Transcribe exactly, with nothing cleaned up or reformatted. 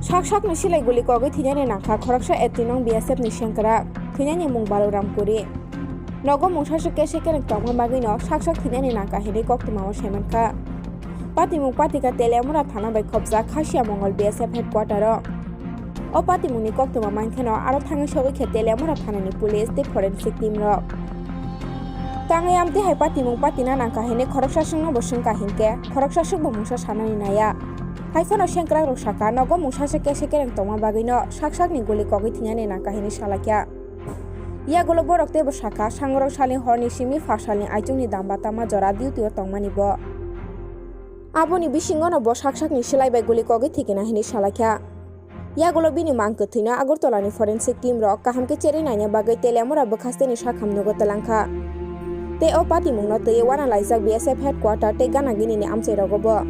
Sak sakni silai guli kogwi thwinani nangkha khoroksa eighteen nong B S F ni sengkrak, thwinani mung Baloram Kuri. Nogo mungsa se kese kereng tongma bagwino sak sak thwinani nangkha hinwi koktwmao saimankha. Patimung patikha Teliamura thana bai khopjak Khasiya Mongol B S F headquarter o. O patimungni koktwma mankheno aro thangwi sogwi khe Teliamura thanani police tei forensic team rok. Tangwi amtwi hai patimung patina nangkha hinwi khoroksa swkno bo swngkha hinkhe khoroksa swkbo mungsa sanani naiya. Haiphano sengkrakrok sakha, nogo mungsa se kese kereng tongma bagwino sak sakni guli kogwi thwinani nangkha hinwi salaikha. Yagulo borok teibo sakha, sangrok salni horni simi phasalni aichukni damba tama jora duty o tongmani bo. Aboni bisingono bo sak sakni silai bai guli kogwi thwikina hinwi salaikha. Yagulo bini mang kwthwino Agartala ni forensic team rok kaham khe cherwi naina bagwi Teliamura bwkhasteni sakham nogo twlangkha. Tei o patimungno twiwi uanalaijak B S F headquarter tei gana gini ni amchai rogo bo.